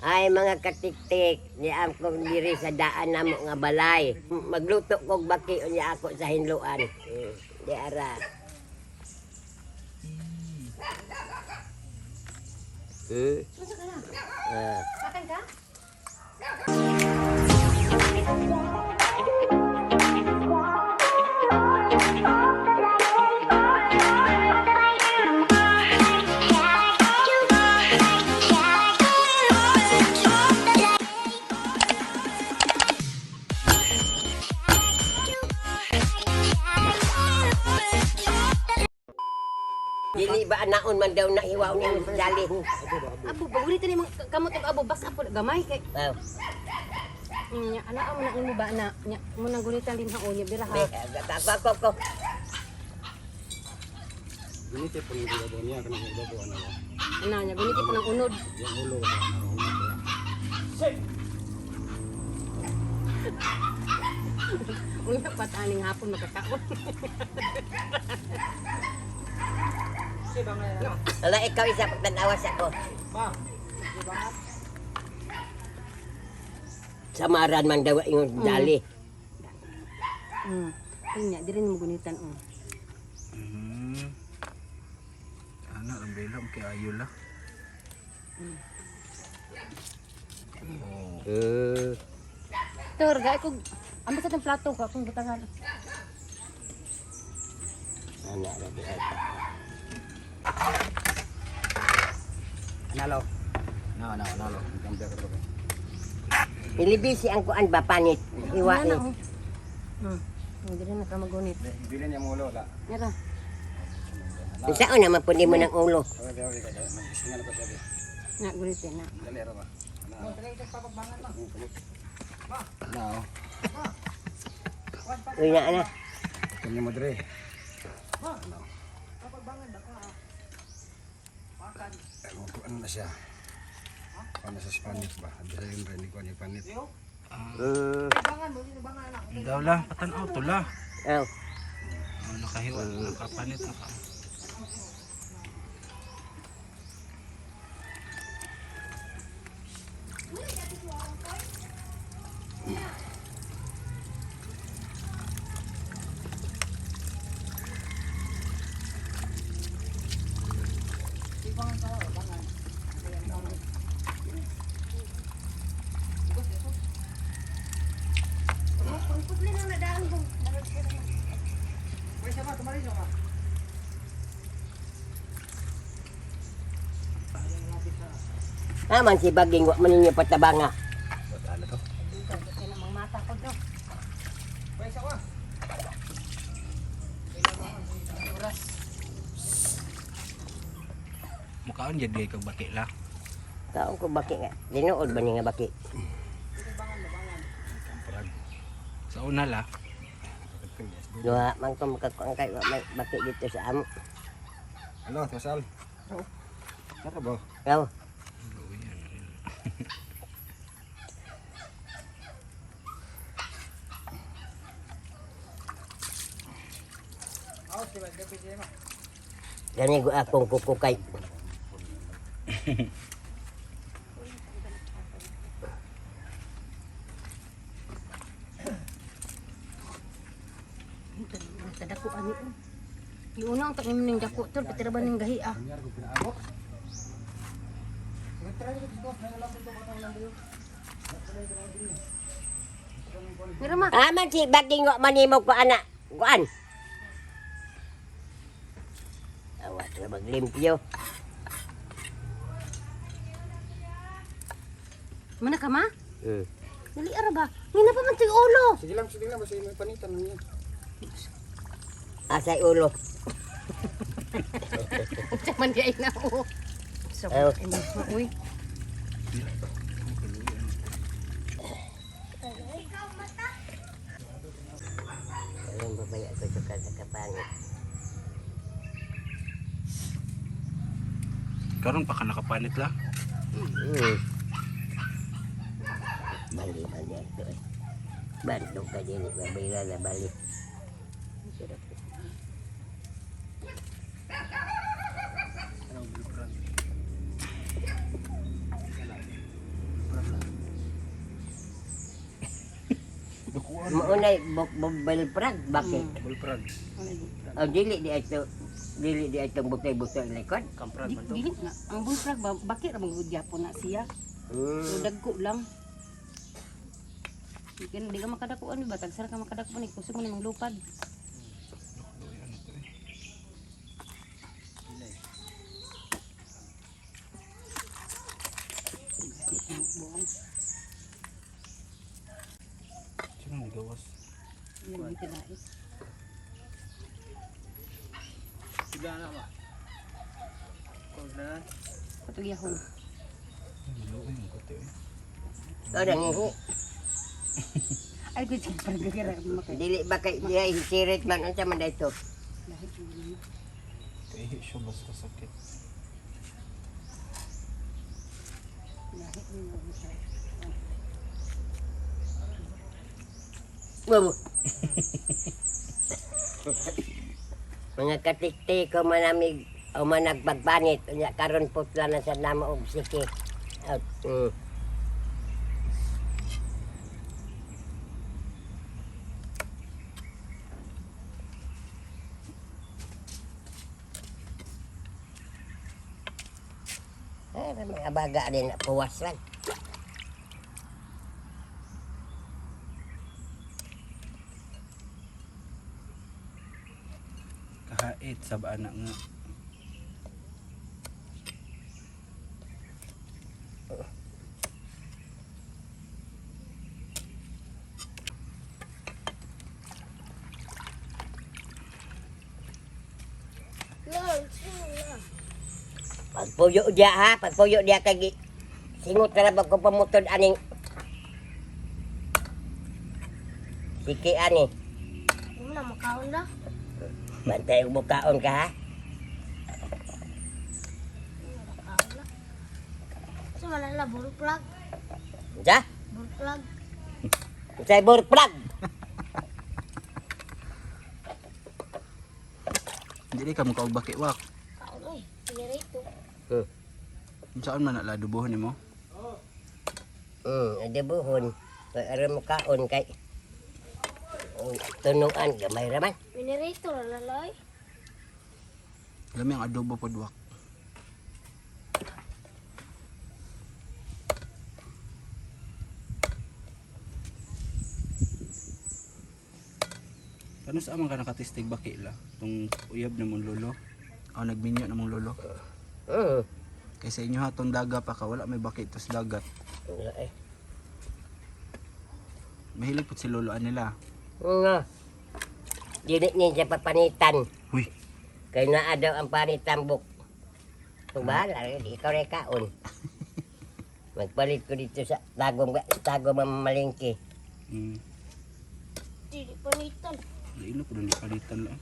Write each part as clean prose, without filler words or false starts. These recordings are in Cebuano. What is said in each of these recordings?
Ay, mga katiktik, niam kong diri sa daan namo nga balay. Magluto kog baki unya ako sa hinluan. Di ara. Ah. Kakan ka? Dili ba naon man daw na hiwaw ni sa dali. Abo, bagulita ni mga kamot og abo basta po gamay kay Oh, nya ana mo na imo ba na nya mo nang gunita linha o nya bira be, ha. ako ako ako. Gunite po yung ibabaw niya, kanang ibabaw ano. Ana nya guniti po ng unod. Yung ulo ba ano ulo ba. Unya pataning hapon makakaon. Wala, ikaw isa pagtanawas ako. Samaran man daw yung dali. Unya diri mo gunitan o. Ana ang belom kay ayo la. Oh. Tor, gay ko ambot sa tong plato ka akong butangan. Ana ra di ay. Analo. Na na analo. Gambia ka to. Ilibisi ang kuan ba panit. Hiwa Ana ni. o. Diri na ka magunit. Bilin niya mo ulo la. Nira. Unsaon naman po nimo ng ulo. Okay, okay, okay. Mag-isingan ko siya. Na guniti na. Dali ra ba. Ana. Na. oh. Uy na ana. Kanya mo dre. Ano ko ano na siya? Ano sa Spanish ba? Bisa yun rin ko ni panit. Daw la, patanaw to la. Oh. Oh, nakahiwa, nakapanit naka. Naman si Baging wa man ninyo patabanga. Ano to? Kay na mata ko do. Mukaon jud gay kag baki la. Kaon ko baki nga. Tinuod ba ni nga baki? Sa una la, Duha man ko makakuan kay wa may baki dito sa amo. Ano, tasal? Ano ba? Aw. Gani ko akong kukukay. Tadako ani o. Iuna ang tangim ning dako tol patira ba ning gahi ah. Mira ma. Aman si Baging wa man nimo ko ana. Kuan. Awa sa maglimpyo. Mana ka ma? Dali ara ba? Ngina pa man tig ulo. Sige lang, basta may panitan niya. Asay ulo. Unsa man di ay na o. So, Ayaw. uy. Alam ba ba ako sa kakapanit? Karon pa ka nakapanit la. Bali bali ito eh. Bandong ka din, mabila na bali. Maunay bok bullfrog baki. Bullfrog. Oh, dili di ito dili di itong butay-butay likod. Kamprag man to. Dili na. Ang bullfrog ba baki ra man gud gyapon na siya. So dagko lang. Di ka, di ka makadakuan ba tagsara ka makadakuan ni kusog man imong lupad. Sino ang gawas? Yan ang tinais. Patugyahon. Maluoy ang kote eh. Oh, nangihi. Ay, ko siya parang gagara makay. Dili ba kay diha hisirit man unsa man dito? Kaihi siya basta sakit. Wow. Mga katiktik ko manamig o managpagpanit unya karon putla na sa namo og siki. Out. Ay, may mga baga din na puwas lang. Kahait sa anak nga. Pagpuyo diya ha, pagpuyo diya kay singot na lang ko pamutod aning siki ani. Wala makaon na. Bantay og bukaon ka ha. Makaon na. Sa wala na bullfrog. Unsa? Bullfrog. Unsay plug? Dili ka mo kaog baki wak. Kaon oy. Pinirito. Saan man na ladubohon nimo? Adebuhon. Kay aron mo kaon kay tunuan gamay ra man. Pinirito na laloy. Lami ang adobo pod wak. Kano sa amang ka nakatistig baki la? Tung uyab na mong lolo. O nagminyo na mong lolo. Kaysa inyo ha, tong daga pa ka, wala may baki tos dagat. Wala eh. Mahilig po si lolo anila. Nga. Dili niya siya papanitan. Huy, Kay naa daw ang panitambok. Kung bahala, rin, ikaw rin kaon. Magpalit ko dito sa tagong tagong mamalingki. Dili panitan. Lain ko dun palitan lang.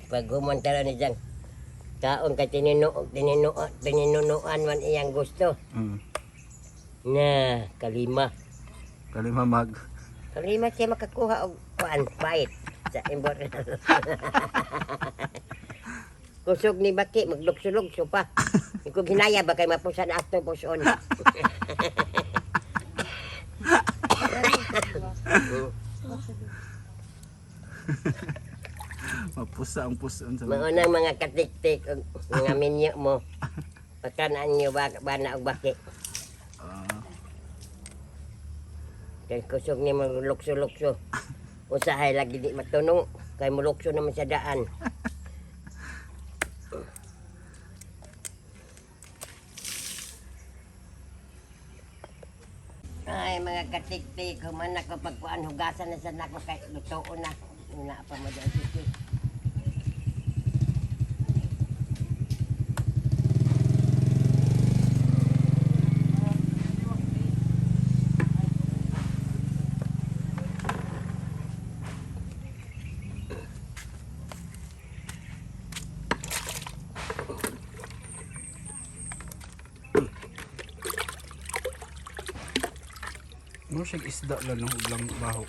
Pag humantara ni Jang, kaon kay tininunuan man iyang gusto. Na, kalima. Kalima mag. Kalima siya makakuha og kuan, pait sa imbor. Kusog ni Baki, maglukso-lukso pa. Kung hinaya ba kay mapusan ato puson. Mapusa ang puson sa mga. Maunang mga katiktik og mga minyo mo. Pagkanaan niyo ba, ba na og baki. Ah, Kay kusog ni maglukso-lukso. Usahay lagi di matunong kay mulukso naman sa daan. Ay, mga katiktik, human ako pagkuan, hugasan na sa nako kay lutoon na. Una pa mo dyan, sisi. Mo siya isda lang no, ug lang baho.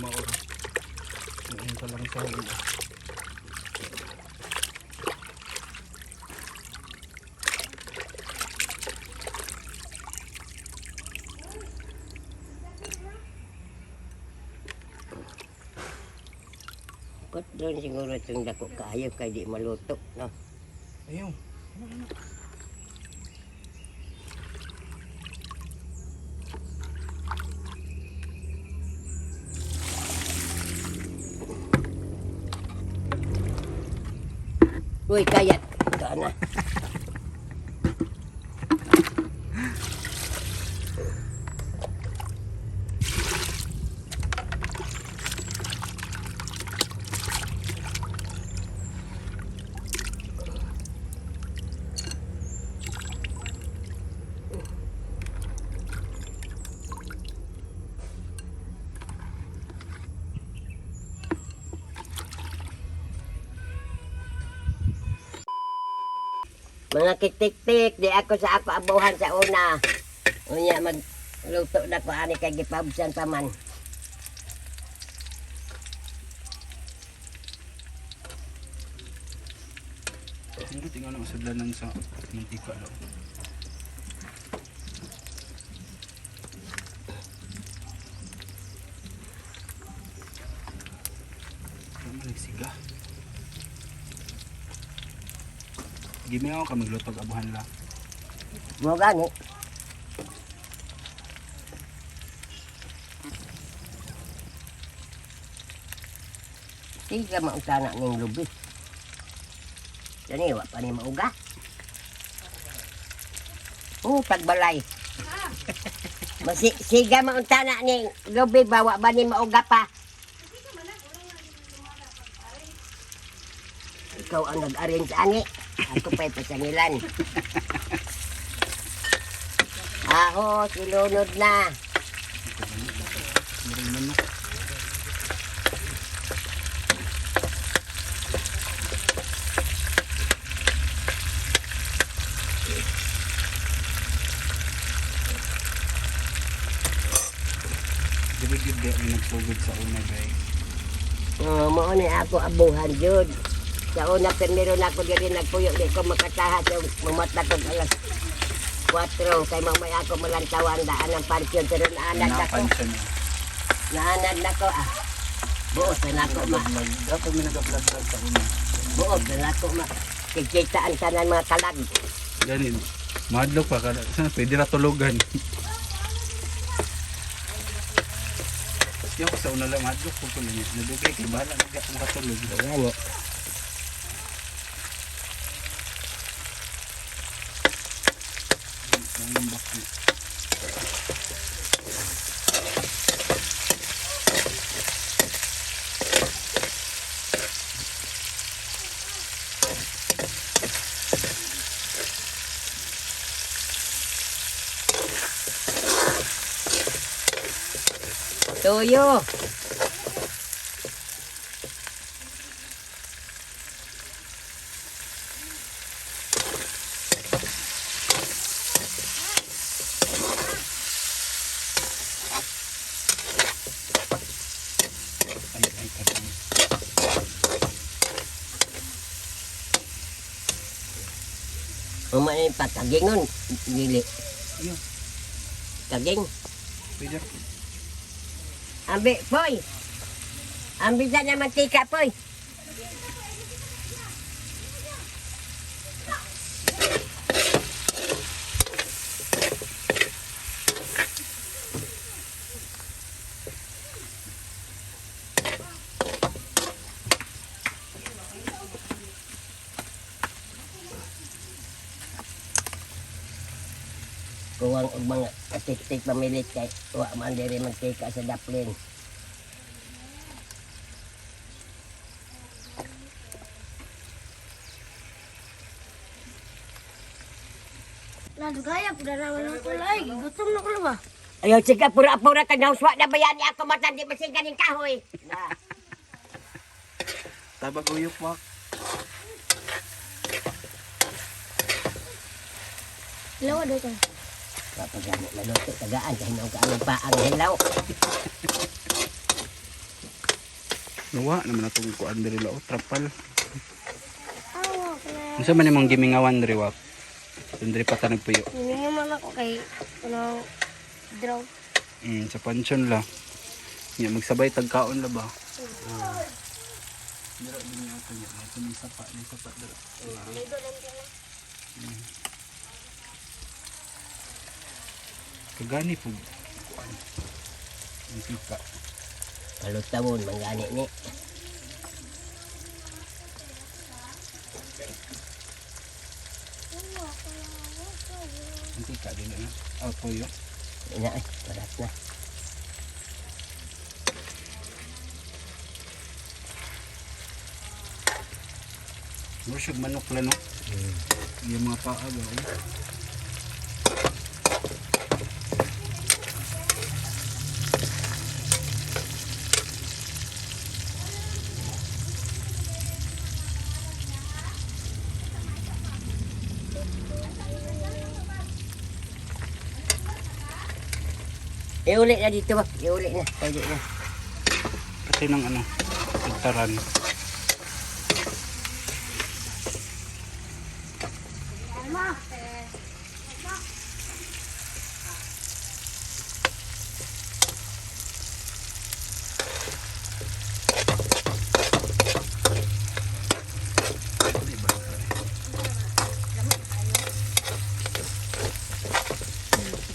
Mao. Ngayon pa lang sa huli. Kutron siguro itong dako kaayo kay di maluto, no? Ayaw. Uy, kayat. Ito na. Mga kitik-tik, di ako sa ako abuhan sa una. Unya, magluto na ko ani kay gipabsan pa man. Hindi tingnan na masudlanan sa mantika daw. Ano man nagsiga? Gimingaw ka maglutog abuhan la. Mo gani. Sige mautana ning lubi. Dani wa pa ni mauga. Oh, pagbalay. Masi siga mauntana ning lubi ba wa ba ni mauga pa. Ikaw ang nag-arrange ani. Ako pa'y pasangilan. Aho, silunod na. Meron manok. Dili gyud di may nagsugod sa una guys. Oo, mao ni ako abuhan jud. Sa una primero na ako diri nagpuyo di ko makataha sa mamata kog alas 4 kay mamay ako malantawan daan ang pansyon pero naanad ako. Napansin niya. Naanad na ko ah. Buot na nako ma. Dapat may nag-vlog sa una. Buot na nako ma. Kikita ang tanan mga kalag. Ganin. Madlok pa kada sana pwede ra tulugan. Yung sa una lang madlok ko kuno niya. Nadugay kay bahala na ako makatulog. Awa. Nang baki. Tuyo. Ay ay ay. Umay pa kagingon dili. Iyo. Kaging. Pwede ra. Ambi, poy. Ambi sa na mantika, poy. Kuwang og mga atik-tik pamilit kay wa man diri mantika sa daplin. Ladugaya, pudara wala ko lay. Gutom na ko ba? Ayaw, sige, pura-pura ka na. Uswa na bayan niya ako mata, di masiga ng kahoy. Na. Tabag uyok wak. Lawa daw ka. Kapag gani maluto, tagaan, dahil nung kaanong paang hilaw. Nuwa naman atong kuan diri lao trapal. Awa ko na. Unsa man imong gimingawan diri wak? Dun diri pa ta nagpuyo. Hiningi man ako kay ano draw. Sa pansyon la. Nya magsabay tagkaon la ba? Dira din yung ato niya. May may sapa, may sapa dira. Ligo lang dyan. Kagani po. Kuan. Ang tika. Palutawon manggani ni. Ang tika din na. Ah, puyo. Ina ay, parat na. Mura siyang manok lang, no? Yung mga paa ba, oh. Iuli na dito ba? Iuli na. Pwede na. Pati ng ano, pagtaran.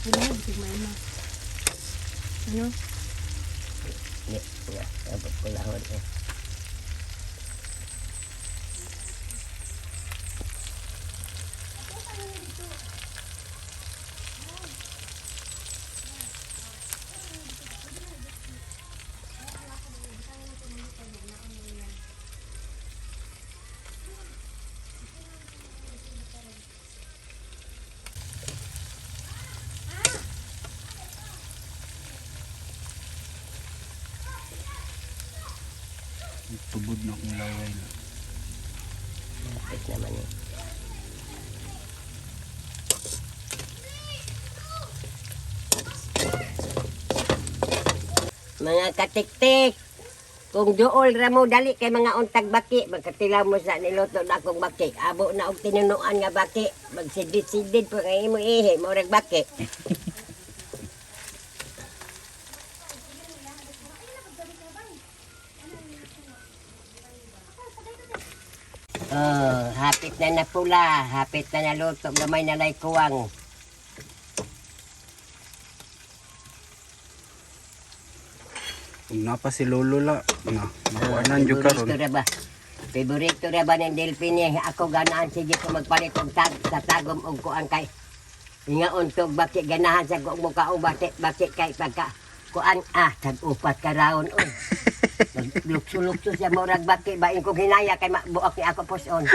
Ano na, bisig maima. Ano? Di, na. Abot ko lahon eh. Tubod na akong laway na. Kapit naman eh. Mga katiktik, kung duol ra mo dali kay mga untag baki, magkatilaw mo sa niluto na akong baki. Abo na og tinunuan nga baki, magsidid-sidid po kay imo ihi, murag baki. Oh, hapit na napula, hapit na naluto, gamay na lay kuwang. Kung napa si Lolo la, na, makuanan jud karon. Favorito ra ba? Favorito ra ba ng Delphine niya? Ako ganahan sige ko magpalit og tag sa tagom og kuan kay ingaon tog baki ganahan sa ko mo kao baki baki kay pagka kuan ah tag upat ka raon oy. Lukso-lukso siya murag baki bain kong hinaya kay mabuak ni ako puson.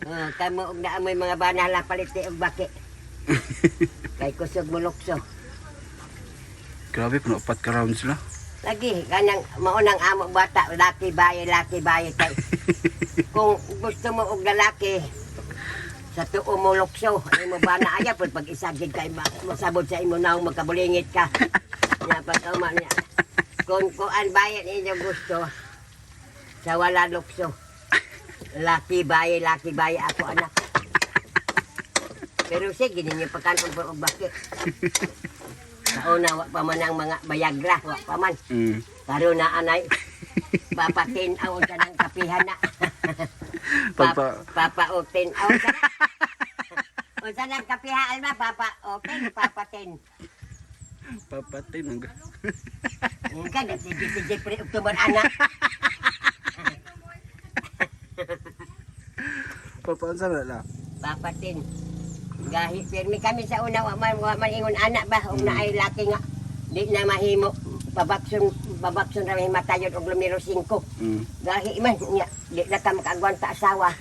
Oh, kamo og naamoy mga banala palit ni og baki. Kay kusog mo lukso. Grabe, puno upat ka rounds la. Lagi, kanang maunang amo bata, laki baye, laki baye kay. Kung gusto mo og lalaki, sa tuo mo lukso, imo ba na ayaw pud pag isagid kay masabot sa imo naong magkabulingit ka. Nya pagkauma niya. Kung kuan bayan inyo gusto, sa wala lukso. Laki baye ako anak. Pero sige, ninyo pagkanon po og baki. Sa una, wa pa man ang mga bayagra, wa pa man. Karon na anay, papatin aw sa nang kapihan na. Papautin aw sa Unsa nang kapihan alma papa open papatin. Papatin ang Ika na sige sige pre October ana. Papaunsa na la. Papatin. Gahi pirmi kami sa una wa man ingon anak ba ug naay laki nga di na mahimo babakson babakson ra himatayon og numero 5. Gahi man nya di na ka makaagwanta asawa.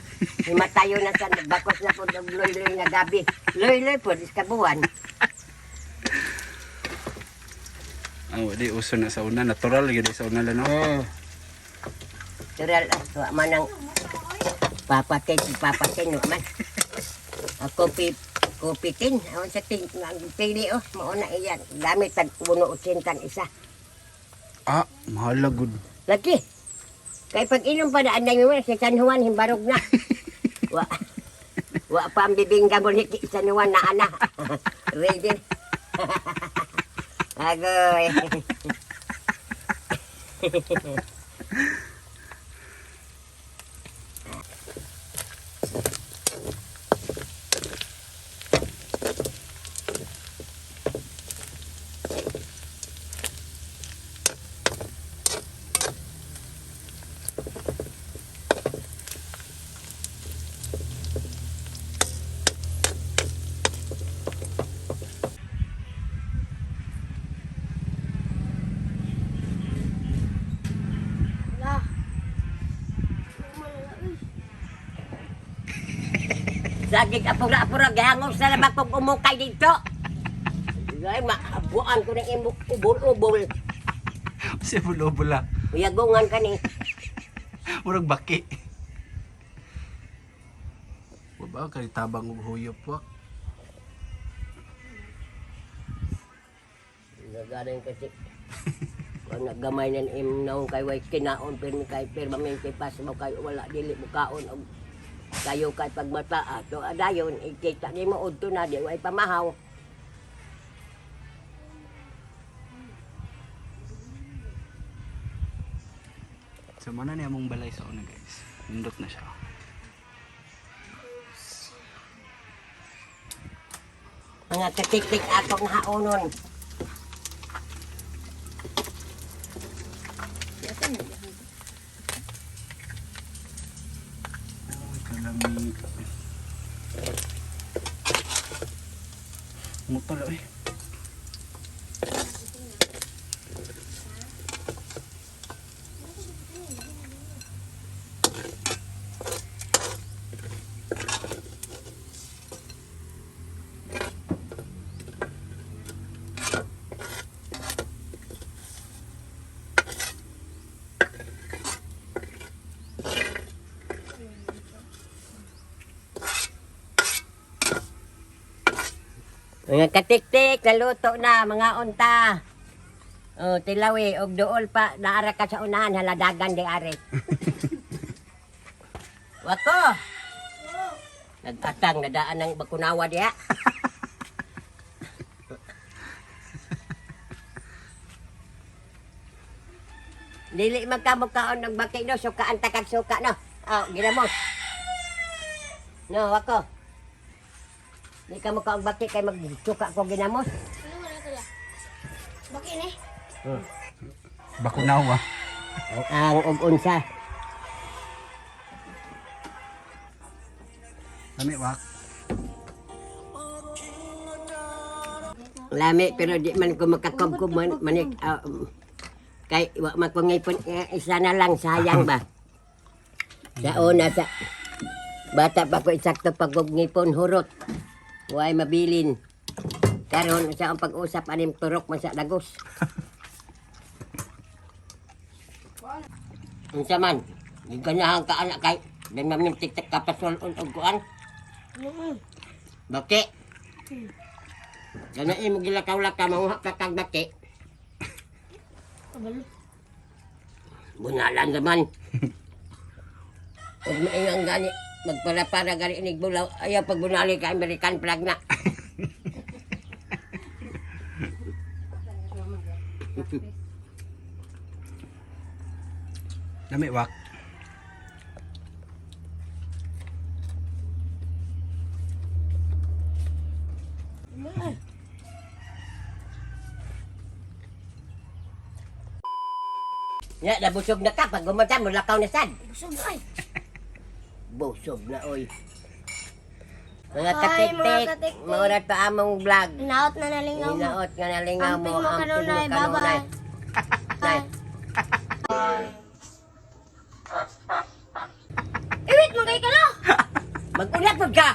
Himatayon na sa bakos na pud og loy-loy nga gabi. Loy-loy pud is kabuan. Ah, di uso na sa una, natural gyud sa una la no. Tural, ah, wa man ang papatin, papatin, wa man. Ako pi kopitin, ako sa ting, ang pili oh, mauna iyan. Gamit tag 1.80 ang isa. Ah, mahal gud. Lagi. Kay pag inom pa daan na yun, si San Juan, himbarog na. Wa, wa pa ang bibingka mo ni San Juan na ana. Ready. Agoy. Wala. Wala, uy. Sagig apura-apura gihangos na naman kong umukay dito. Ay, maabuan ko ng imong ubol-ubol. Kasi bulo-bula. Uyagungan ka ni. Murag baki. Waba kay tabang og huyop wak. Nagaling kasi. Kung naggamay na im naong kay way kinaon pero kay permanente pas mo kay wala dili mo kaon og kayo kay pagmata ato adayon ikita nimo udto na di way pamahaw. So muna niya among balay sa una guys. Nindot na siya. Mga katiktik akong haonon. Ay, kalami. Mutol eh. Mga katiktik, naluto na, mga unta. O, tilawi, og duol pa, naara ka sa unahan, haladagan di ari. Wako! Nagtatang, nadaan ng bakunawa diha. Dili man ka mukaon og baki no, sukaan ta kag suka no. Oh, ginamos. No, wako. Di ka mukaon baki kay magsuka ko ginamos. Ano wala kaya? Baki ni? Bakunawa. Ang og unsa. Lami wak. Lami pero di man ko makakubkob man manik kay wa man ko ngipon eh, isa na lang sayang ba. Sa una sa bata pa ko eksakto pag og ngipon hurot. Way mabilin. Karon sa ang pag-usap anim turok man sa dagos. Unsa man? Giganahan ka anak kay di man min tiktik kapasol og kuan. Baki. Gana imo gilakaw-lakaw manguha ka kag baki. Kabalo. Bunalan naman. Huwag maingang gani. Magpara-para gani inig bulaw. Ayaw pag bunali ka American flag na. Lami wak. Ya, nabusog na ka. Pag gumanta, mulakaw na sad. Busog ay. Busog na, oy. Mga Ay, mga katiktik, katiktik. maurat pa among vlog. Naot na nalingaw mo. Hinaot nga nalingaw mo, Amping mo amping mo kanunay. kanunay. Bye-bye. Bye. Iwit mo kay ka no? Mag-ulat po ka!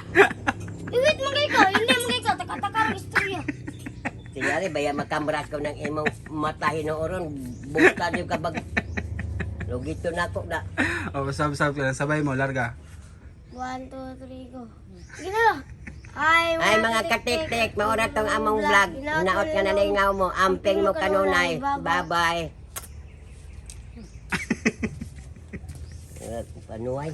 Iwit mo kay ka. Hindi mo kay ka. Taka-taka ang istorya. Tingali, baya makamras ko ng imong mata hinooron. Buta niyo ka bag... Lugito na ako na. Oh, sab sab ka lang. Sabay mo, larga. 1, 2, 3, go. Sige na lang. Ay, Ay mga katiktik, maura tong among vlog. Hinaot nga nalingaw mo, amping mo kanunay. Bye-bye. Panuay.